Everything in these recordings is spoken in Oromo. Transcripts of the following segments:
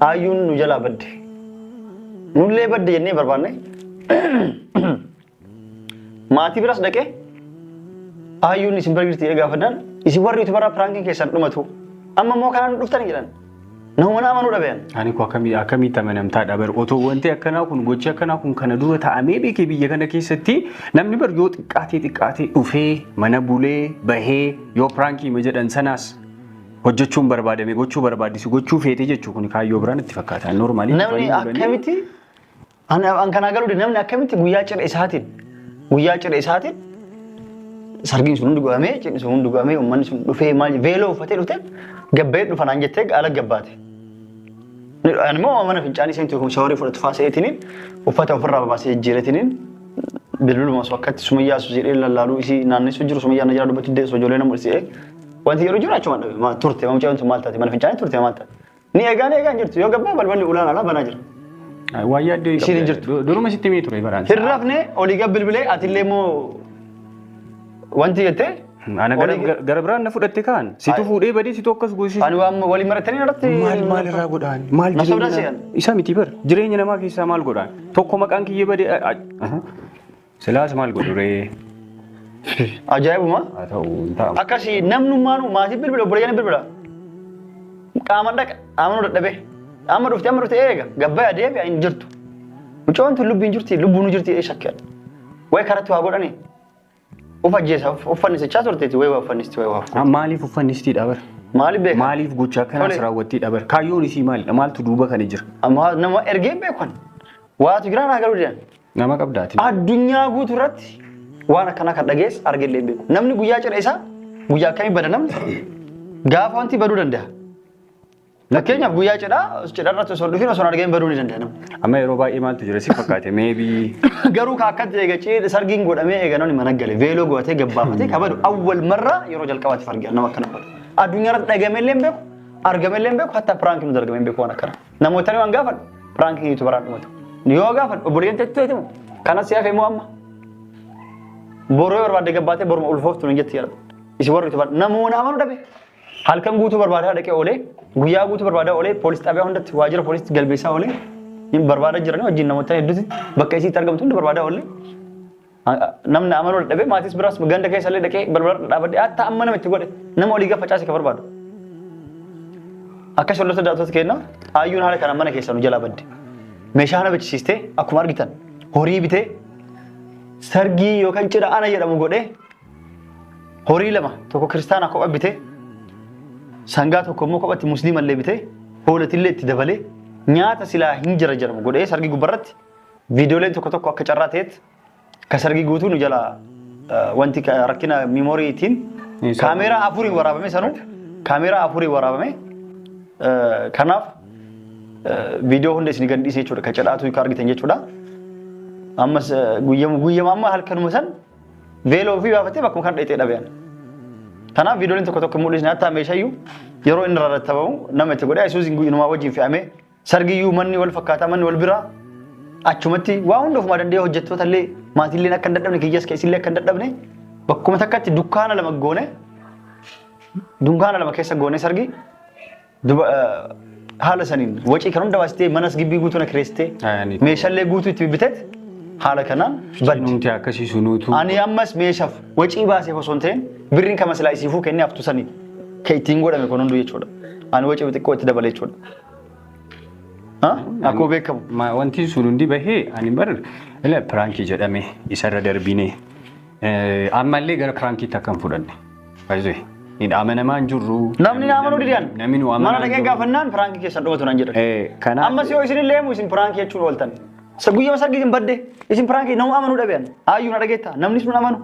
Ayyuun nu jalaa badde. Nullee badde jennee barbaanne. Maatii biras dhaqee ayyuun isin bira jirti jedhee gaafannaan, isin warri YouTuberaa prankiin keessan dhumatu. Amma immoo kanaan nu dhuftani jedhan. Nama mana amanuu dhabean. Ani koo akkamitti amanamtaadha bar? Otoo wanti akkanaa kun, gochi akkanaa kun kana dura ta'amee beekee biyya kana keessatti, namni bar yoo xiqqaatee xiqqaatee dhufee mana bulee bahee, yoo prankii ma jedhan sanaas hojjechuun barbaadame, gochuu barbaadisu, gochuu feete jechuu, kun kaayyoo biraan itti fakkaata. Normally Namni akkamitti an kanaa galuu, namni akkamitti guyyaa cidha isaatiin sargiin sun hundi godhamee, cidhi sun hundi godhamee, uummanni sun dhufee, maal, veeloo uffatee dhufee gabbee dhufa naan jettee ala gabbaate. Ani immoo mana fincaanii seentu showerii fudhatu faa se'eetiniin uffata ofirraa babaasee jijjiireetiniin bilbiluma osoo akkatti Sumayyaa osoo jedhee lallaaluu isii naannessuu jiru, Sumayyaa na jala dubbatti deessu, ijoollee nama mul'isee wanti yeroo jiru achuma dhabe. Maal turte mucaan sun? Maal taate? Mana fincaanii turte? Maal taate? Ni eegaan eegaan jirtu, yoo gabbaa balballi ulaan alaa banaa jira. Waa yaaddoo. Isiin hin jirtu. Duruma sitti himee ture baraan. Hin rafne, olii gad bilbilee, atillee immoo wanti jettee. Ana gara biraan na fudhatte kaan. Situ fuudhee badee, situ akkas goosisu. Ani waan waliin maratanii irratti. Maal maal irraa godhaan? Maal Na jireenya sobdaa se'an. Isa miti bar. Jireenya namaa keessaa maal godhaan? Tokko maqaan kiyya badee. Silaas maal godhu ree? Ajaa'ibuma. Haa ta'u, hin ta'amu. Akkasii namnummaanu maatii bilbila, obboleeyyan bilbila. Qaaman dhaqa amanuu dadhabee. Amma dhufte, amma dhufte, eega gabbaya deebi'a, hin jirtu. Mucoon tun lubbiin jirti, lubbuun jirti ee shakkeen. Wayi karatti waa godhani. Uf ajjeesa, uffannisichaa turteeti, wayi waa uffannisti, wayi waa. Maaliif uffannistiidha bar? Maaliif beeka? Maaliif gocha akkanaas Tole. raawwattiidha bar? Kaayyoon isii maalidha? Maaltu duuba kana jira? Amma nama ergee beekan. Waatu jira naa galuu didan. Nama qabdaati. Addunyaa guutuu irratti waan akkanaa kan dhagees argellee hin beeku. Namni guyyaa cidha isaa guyyaa akkamii bada namni? Gaafa wanti baduu danda'a. Fakkeenyaaf guyyaa cidhaa, cidha irratti osoo hin dhufin, osoo hin argin baduu ni danda'a namni. Amma yeroo baay'ee maaltu jira si fakkaate? Maybe Garuu ka akkatti eega cidha sargiin godhamee, eega namni mana gale, veeloo godhatee gabbaafatee kabadu, awwal marraa yeroo jalqabaatiif argaa nama akkana badu. Addunyaa irratti dhagameellee hin beeku, argameellee hin beeku, hatta prankii nu argamee hin beeku waan akkana. Namoota waan gaafadhu, prankiin YouTuberaan dhumatu. Yoo gaafadhu obboleeyyan teetti himu kanas si hafe immoo amma. Boroo yoo barbaadde gabbaatee boruma ulfooftu nan jetti jedha. Isin warri YouTuber namoonni amanuu dhabe. Halkan guutuu barbaadaa dhaqee oolee, guyyaa guutuu barbaadaa oolee, poolis xaabiyaa hundatti, waajjira poolisitti galmeessaa oolee, hin barbaadaa jiranii wajjin namoota hedduuti bakka isiitti argamtu hunda barbaadaa oolee. Namni amanuu dadhabee, maatis biraas ganda keessa illee dhaqee balbala dhaabadhee, hatta amma nama itti godhe, nama olii gad facaase ka barbaadu. Akkas hordoftoota daawwattoota keenya, ayyuun haala kanaan mana keessaa nu jalaa badde. Meeshaa na bachisiistee, akkuma argitan horii bitee, sargii yookaan cidha ana jedhamu godhee, horii lama, tokko kiristaanaa kopha bitee, sangaa tokko immoo kophatti musliimallee bitee, hoolatillee itti dabalee, nyaata silaa hin jira jedhamu godhee, sargii gubbarratti viidiyooleen tokko tokko akka carraa ta'etti ka sargii guutuu nu jalaa wanti rakkina memoryitiin kaameeraa afuriin waraabame, sanuu kaameeraa afuriin waraabame. Kanaaf viidiyoo hunda isin gad dhiisne jechuudha, ka cidhaatu ka argitan jechuudha. Ammas guyyama guyyama amma halkanuma san veeloo ofii baafatee bakkuma kan dheexee dhabean. Kanaaf viidiyooleen tokko tokko mul'isne, hatta meeshaayyuu yeroo inni rarrattabamu nama itti godhee, Isuuziin inumaa wajjin fe'amee, sargiyyuu manni wal fakkaataa, manni wal biraa, achumatti waa hunda ofumaa danda'ee, hojjettoota illee maatiilleen akka hin dadhabne, kiyyas keessillee akka hin dadhabne, bakkuma takkatti dukkaana lama goone, dunkaana lama keessa goone sargii. Duba haala saniin wacii kan hunda baastee, manas gibbii guutuu na kireessitee, meeshaalee guutuu itti bibiteet, haala kanaan badde. Numti akkasii sunuutu. Ani ammas meeshaaf wacii baaseef osoo hin ta'in, birriin kama silaa isiifuu kennee haftu sanii kan ittiin godhame kun hunduu jechuudha. Ani wacii xiqqoo itti dabale jechuudha. Akkuma beekamu. Wanti sun hundi bahee, ani bar ila prankii jedhame isarra darbine, ammallee gara prankiitti akka hin fudhanne. Baay'ee hin amanamaa hin jirru. Namni na amanuu didan. Namni nu Mana amanaa dhaqee hin jiru. gaafannaan prankii keessan dhumatu naan jedhan. Kanaaf Ammas yoo isin illee himu, isin prankii jechuun ooltan. Isa guyyaa sargii badde isin prankii, nama amanuu dhabean. Ayyuu na dhageetta, namni sun amanu.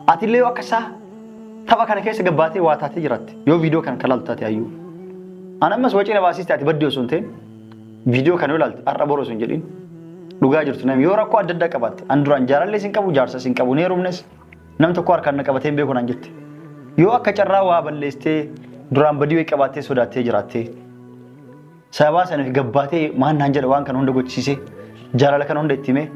Atillee yoo akka isaa tapha kana keessa gabbaatee waa taatee jiraatte, yoo viidiyoo kana kan laaltu taate, ayyuu. An ammas wacii na baasiste, ati baddee osoo hin ta'in, viidiyoo kana yoo ilaalte, har'a boroo osoo hin jedhin, dhugaa jirtu namni yoo rakkoo adda addaa qabaatte, an duraan jaalallee sin qabu, jaarsa sin qabu, ni heerumnes, nam tokko harkaan na qabatee hin beeku naan jette. Yoo akka carraa waa balleessitee, duraan badii wayii qabaattee sodaattee jiraattee, sababaa saniif gabbaatee maal naan jedha, waan kana hunda gochisiisee, jaalala kana hunda itti himee,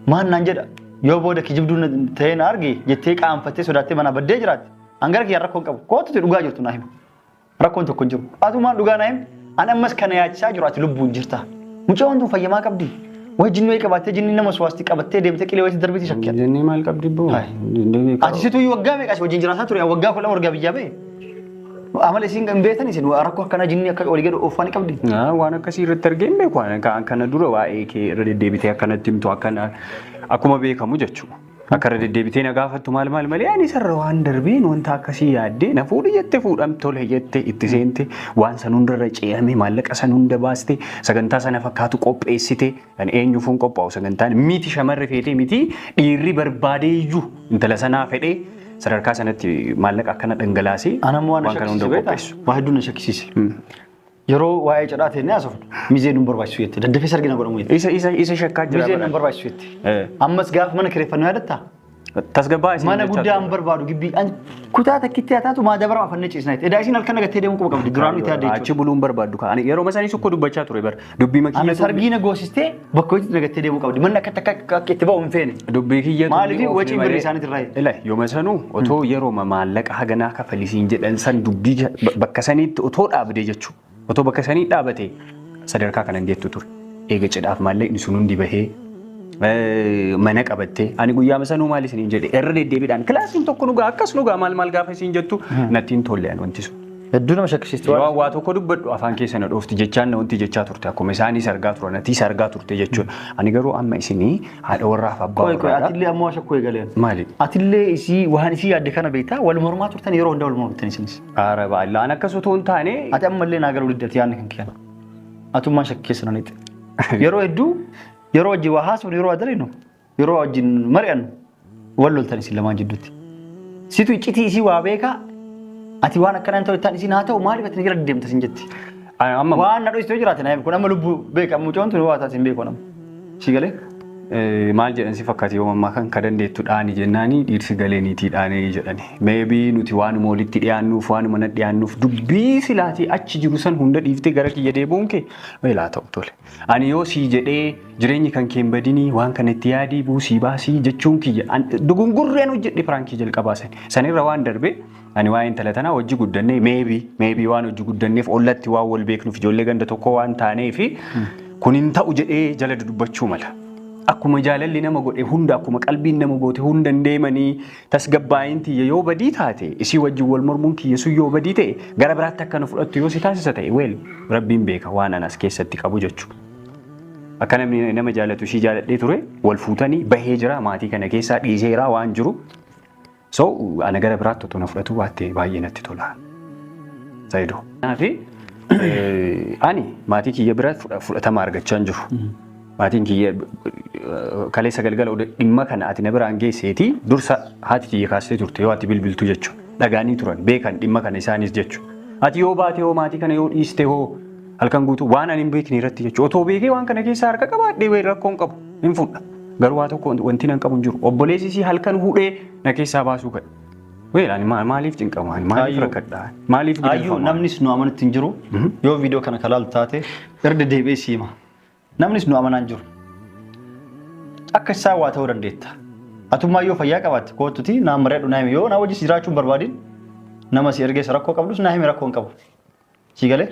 maal naan jedha, yoo booda kijibduu ta'ee na arge jettee qaanfattee sodaattee manaa baddee jiraatte, an gara kiyyaan rakkoo hin qabu. Kootuti dhugaa jirtu naa hima. Rakkoon tokko hin jiru. Atumaan dhugaa naa himi. An ammas kana yaachisaa jiru ati lubbuun jirta. Mucaan tun fayyamaa qabdi. Wayi jinni wayii qabaattee jinni nama suwaasti qabattee deemtee qilee wayiitti darbitii shakkiyaan. Jinni maal qabdi boo? Ati situu waggaa meeqa si wajjin jiraataa ture? Waggaa 12 ergaa biyyaa ba'e. Amala isiin hin beektan isin rakkoo akkanaa jinni akka olii gad oofaa ni qabdi. Waan akkasii irratti argee hin beeku. Kana dura waa'ee kee irra deddeebitee akkanatti himtu akkana akkuma beekamu jechuudha. Akka irra deddeebitee na gaafattu maal maal malee ani sarara waan darbeen wanta akkasii yaaddee na fuudhi jette fuudham tole jette itti seente waan san hundarra ce'ame maallaqa san hunda baaste sagantaa sana fakkaatu qopheessite kan eenyufuun qophaa'u sagantaan miti shamarri feetee miti dhiirri barbaadee iyyuu intala sanaa fedhee sadarkaa sanatti maallaqa akkana dhangalaasee Anammoo waan na waan kana hunda shakkisiise beektaa? qopheessu. Waa hedduu na shakkisiise. Yeroo waa'ee cidhaa ta'e ni haasofnu. Mizeen nu barbaachisu jette. Daddafee sargi na godhamu jette. Isa shakkaa jira. Mizeen nu barbaachisu jette. Ammas gaafa mana kireeffannu yaadattaa? Tasgabbaa isin Mana jechaa guddaa ture. hin barbaadu gibbii. Kutaa takkitti haa taatu maa dabara afannee ciisna jette. Edaa isiin halkan nagattee deemuu quba qabdi. Duraanuu itti yaadde Achi jechuudha. buluun barbaaddu kaa'ani. Yeroo isaanii sukkoo dubbachaa ture bara. Dubbii Ana makiyyatu. sargii na goosistee bakka hojiitti nagattee deemuu qabdi. Manni akka takka akka itti ba'u hin feene. Dubbii kiyyatu. Maaliif wacii birrii isaaniitti irraa Ila yooma sanuu otoo yeroo maallaqa haganaa kafalisiin jedhan san dubbii bakka saniitti otoo dhaabdee jechuudha. Otoo bakka sanii dhaabate sadarkaa kanan geettu ture. Eega cidhaaf maallaqni sun hundi bahee mana qabattee ani guyyaa sanuu maal isiniin jedhe irra deddeebiidhaan kilaasiin tokko nugaa akkas nugaa maal maal gaafa isiin jettu natti hin tolle ani wanti sun. Hedduu nama shakkisiisti. Yoo waa tokko dubbadhu afaan keessa na dhoofti jechaan na wanti jechaa turte akkuma isaanis argaa turan atiis argaa turte jechuudha. Ani garuu amma isinii haadha warraaf abbaa Qoy qoy warraadha. atillee ammoo shakkuu eegaleen. Maali? Atillee isii waan isii yaadde kana beektaa wal mormaa turtan yeroo hundaa wal mormitan isinis. Aara baay'ee an akkas otoo hin taane Ati ammallee naa galuu diddati yaadni kan kiyyan. Atummaan shakkii keessa na nixe. Yeroo hedduu yeroo wajjin waa haasofnu yeroo waa dalinu yeroo wajjin mari'annu wal loltan isin lamaan jidduutti. Situ iccitii isii waa beekaa ati waan akkanaan ta'u ittaan isiin haa ta'u maaliif ati na jala deemta sin jetti. Amma Waan na dho'istu yoo jiraate na himi kun amma lubbuu beeka amma mucoon tun waa taate hin beeku nama. Si galee? Maal jedhan si fakkaate yoo ammaa kan ka dandeettu dhaani jennaani dhiirsi galee niitii dhaanii jedhani. Maybe nuti waanuma walitti dhiyaannuuf waanuma na dhiyaannuuf dubbii silaatii achi jiru san hunda dhiiftee gara kiyya deebi'uun kee weelaa ta'u tole. Ani yoo sii jedhee jireenyi kan kee hin badinii waan kana itti yaadii buusii baasii jechuun kiyya dogongorreen hojjedhe piraankii jalqabaa sani. Sanirra waan darbe ani waa'ee intala tanaa hojii guddannee maybe waan hojii guddanneef ollatti waan wal beeknuuf ijoollee ganda tokko waan taaneef kun hin ta'u jedhee jala dubbachuu mala. Akkuma jaalalli nama godhe hunda akkuma qalbiin nama goote hunda hin deemanii tasgabbaa'in tiyya yoo badii taate isii wajjin wal mormuun kiyya sun yoo badii ta'e gara biraatti akka na fudhattu yoo si taasisa ta'e weel rabbiin beeka waan anas keessatti qabu jechuudha. Akka namni nama jaalatu ishii jaaladhee ture wal fuutanii bahee jira maatii kana keessaa dhiiseera waan jiru. So ana gara biraatti otoo na fudhatu baatte baay'ee natti tola. Saayidoo. Kanaaf ani maatii kiyya bira fudhatama argachaa hin jiru. Maatiin kiyya kaleessa galgala dhimma kana ati na biraan geesseeti dursa haati kiyya kaastee turte yoo ati bilbiltu jechuudha. Dhagaanii turan beekan dhimma kana isaanis jechuudha. Ati yoo baate hoo maatii kana yoo dhiiste hoo halkan guutuu waan ani hin beekne irratti jechuudha. Otoo beekee waan kana keessaa harka qabaadhee wayii rakkoo hin qabu hin fudha. Garuu waa tokko wanti nan qabu hin jiru. Obboleessi isii halkan hudhee na keessaa baasuu ka'e. Weel ani maaliif cinqama? Maaliif rakkadha? Maaliif Ayyuu gidirfama? namnis nu amanutti hin jiru. Yoo viidiyoo kana kalaalu taate irra deebi'ee si hima. Namnis nu amanaa hin jiru. Akka isaa waa ta'uu dandeetta. Atummaa yoo fayyaa qabaatte kootuti naan mari'adhu naa himi yoo naa wajjis jiraachuu hin barbaadin nama si ergeessa rakkoo qabdus naa himi rakkoo hin qabu. Si galee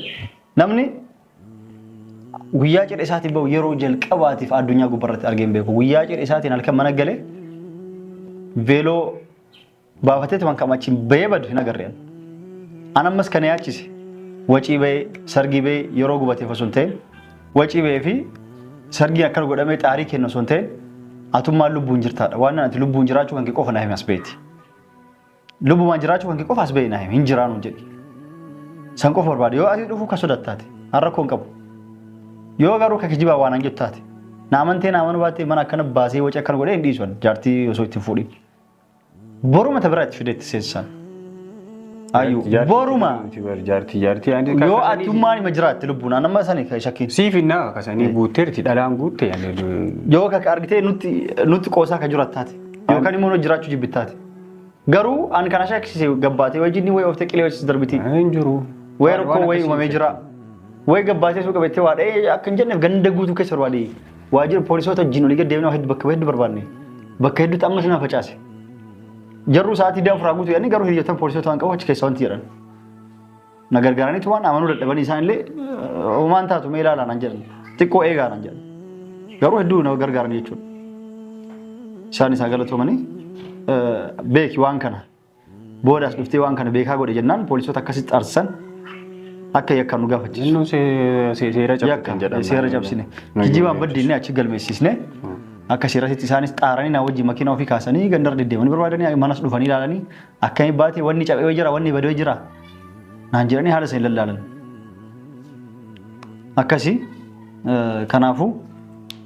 namni guyyaa cidha isaatiin bahu yeroo jalqabaatiif addunyaa gubbaarratti argee hin beeku. Guyyaa cidha isaatiin halkan mana galee veeloo baafatee tuman kam achiin bahee badu hin agarreen. An ammas kana yaachise wacii bahee sargii bahee yeroo gubateef osoo hin ta'in wacii bahee fi sargii akkana godhamee xaarii kennu osoo hin ta'in atummaan lubbuun jirtaadha. Waan ati lubbuun jiraachuu kan kee qofa naa himi as baheeti. Lubbumaan jiraachuu kan kee qofa as bahee naa himi hin jiraanu jedhi. San qofa barbaade yoo ati dhufuu ka sodattaate an rakkoo hin qabu. Yoo garuu ka kijibaa waan an jettu taate na amantee na amanuu baattee mana akkana baasee waca akkana godhee hin dhiisu jaartii osoo ittiin fuudhin. Boruma ta biraa itti fidee itti seensisan. Ayyuu boruma Jaartii jaartii yoo atummaan ima jiraatte lubbuun an amma sani ka shakkiin. Siif innaa kasanii guutteerti dhalaan guutte. Yoo ka argitee nutti qoosaa ka jiraat taate yookaan immoo nu jiraachuu jibbittaate. Garuu an kana shakkisiise gabbaatee wajjin wayii ooftee qilee wajjin darbiti. Hin jiru. Wayii rakkoo wayii uumamee jira. Wayii gabbaatee suuqa beektee waa dha'ee akka hin jenneef ganda guutuu keessa barbaade. Waajjira poolisoota wajjin olii gad deemnee bakka hedduu barbaanne. Bakka hedduutti amma sana facaase. Jarruu sa'aatii 24 guutuu jedhanii garuu hiriyoottan poolisoota waan qabu achi keessa wanti jedhan. Na gargaaraniitu waan amanuu dadhabanii isaan illee homaan taatu mee ilaalaa naan jedhan. Xiqqoo eegaa naan jedhan. Garuu hedduu na gargaaran jechuudha. Isaan isaa galatoomanii beeki waan kana. Boodaas dhuftee waan kana beekaa godhe jennaan poolisoota akkasitti aarsisan akka yakkaan nu gaafachiisu. Innuu seera Yakka cabsitan jedhama. seera cabsine. Kijibaan baddiinne achi galmeessisne akka seeratti isaanis xaaranii na wajjin makiinaa ofii kaasanii gandarra deddeemanii barbaadanii manas dhufanii ilaalanii akkamii baatee wanni cabee jira wanni badee jira naan jedhanii haala isaanii lallaalan. Akkasii kanaafuu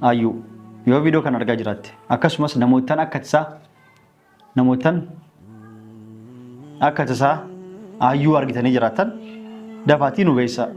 ayyuu yoo viidiyoo kana argaa jiraatte akkasumas namootaan akka tasaa namootaan akka tasaa ayyuu argitanii jiraattan dafaatii nu beeksisaa.